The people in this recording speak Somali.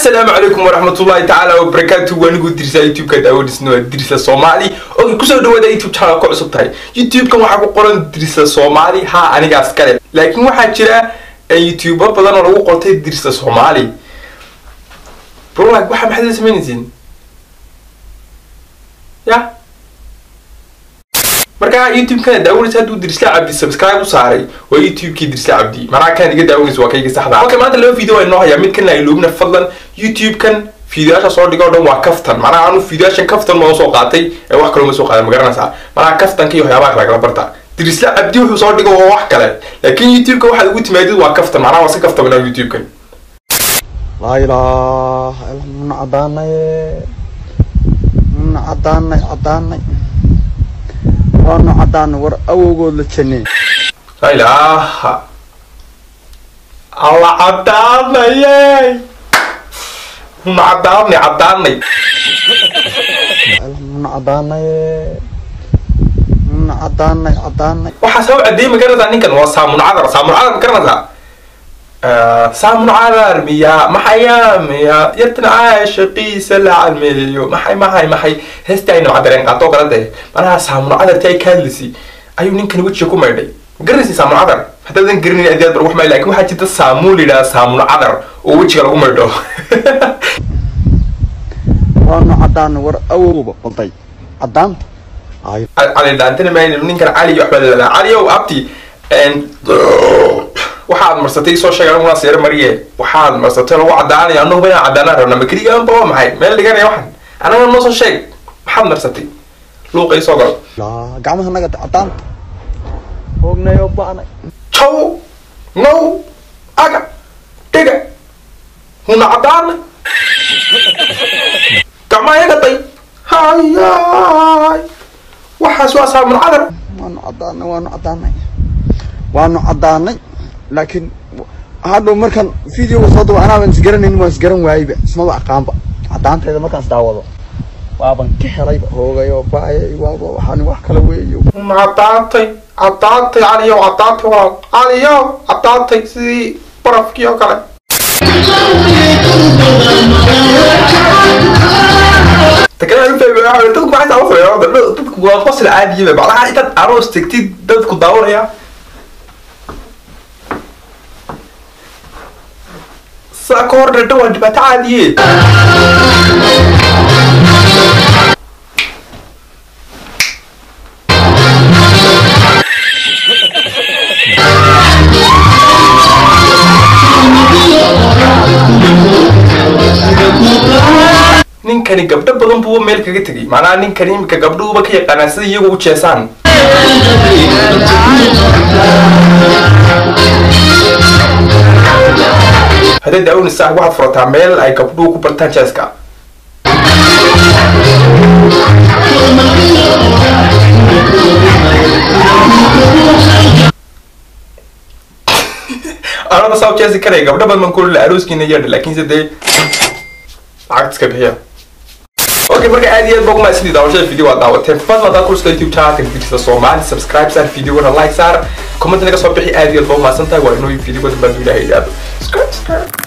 Assalaamu calaykum waraxmatullaahi tacaala wabarakaatu. Waanigu Dirisa, YouTube-ka daawadisna waa Dirisa Soomaali. Okay, kusoo dhawaada YouTube channel ku cusub tahay. YouTube-kan waxaa ku qoran Dirisa Soomaali, haa, anigaas kale, laakiin waxaa jira YouTuber badan oo lagu qortay Dirisa Soomaali. Bro, like, waxa maxaad samaynaysiin ya? Marka YouTube-kan daawanaysa hadduu Dirisla Cabdi subscribe u saaray, waa YouTube-kii Dirisla Cabdi. Macnaha kan iga daawanaysa waa kayga saxda. Okay, maanta laba video ay noo hayaa, mid kan iloobina fadlan. YouTube-kan fiidiyoyaasha soo dhigo o dhan waa kaftan. Macnaha anu fiidiyoyaashan kaftan ma soo qaatay ee wax kaloo ma soo qaaday, ma garanaysaa? Macnaha kaftanka iyo waxyaabaha kale kala barta. Dirisla Cabdi wuxuu soo dhigo waa wax kale, laakiin YouTube-ka waxaad ugu timaadid waa kaftan. Macnaha waa iska kaftamanaa YouTube-kan. Laa ilaaha illa, muna cadaanay, muna cadaanay, cadaanay, waanu cadaanay. War awowgood la janney. Laa ilaaha alla, cadaanayey, muna cadaanay, cadaanay. Muna cadaanay, muna cadaanay, cadaanay. Waxaa sabab cadeey, ma garanaysaa? Ninkan waa saamun cadar. Saamun cadar ma garanaysaa? Saamun cadar miya? Maxaya miya yartan caashaqiisa la calmeeyo? Maxay maxay maxay heestii aynu cadareen qaato kala dee. Manaha saamun cadartii ay ka hadlaysay ayuu ninkan wejiga ku maydhay. Ma garanaysa saamun cadar? Haddaadan garanayn aad iyo aad bar wax may, laakiin waxaa jirta saamuun la yidhaha saamun cadar oo wejiga lagu maydho. Waanu cadaanay, war awowba balday cadaanta. Ay Cali dhaantana maynin ninkan. Cali waxbaa la lalaa. Cali ow abti, waxaad marsatay soo sheeg, aniguna seere mariye. Waxaad marsatay lagu cadaanaya, annagu inaan cadaanaan rabna. Ma keliga anba waa maxay meel dhiganaya waxan? Anagana noo soo sheeg maxaad marsatay, luuqa soo gal. Laa gacmaha naga cadaanta hoognay oo ba'nay. Jaw now aga dhiga huna cadaanay gacmaha iga day. Hayaay, waxaas waa saamun cadar. Waanu cadaanay, waanu cadaanay, waanu cadaanay. Laakiin hadhow markaan videoga soo dubo anaaban isgaranayn, waan isgaran waayeyba, ismaba aqaanba cadaanteeda. Markaan isdaawado waaban ka helayba. Hoogay oo baayay, waaba waxaan wax kala weeyo. Huna cadaantay, cadaantay Caliyow, cadaantay walaal Caliyow, cadaantay sidii barafkii oo kale. Takana fahmi waxa dadku maxay saa u sameeyaan? Dadku waa qosol caadiya. Macnaha intaad aroos tagtid dadku daawanaya saa ka hor dhadho, waa dhibaato caadiye. Ninkani gabdho badan buu meel kaga tegay. Macnaha ninkani iminka gabdhuhuba ka yaqaanaa sida iyagu u jeesaan. Haddaad daawanaysaa, waxaad furataa meel ay gabdhuhu ku bartaan jeeska. Anada saa u jeesi karaya gabdho badan baan ku odhan arooskiina yeedha, laakiinse dee lacagta iska bixiya. Okay, marka aad iyo aad baa umahadsantihiin daawashada video waa daawateen. Fadlan haddaad ku cusub YouTube channelka Dirisa Soomaali, subscribe saar, videogana like saar, comment naga soo bixi. Aad iyo aad baa umahadsan tahay. Waa inoo video dambe hadduu Ilaahay yidhaahdo. Subscribe, subscribe.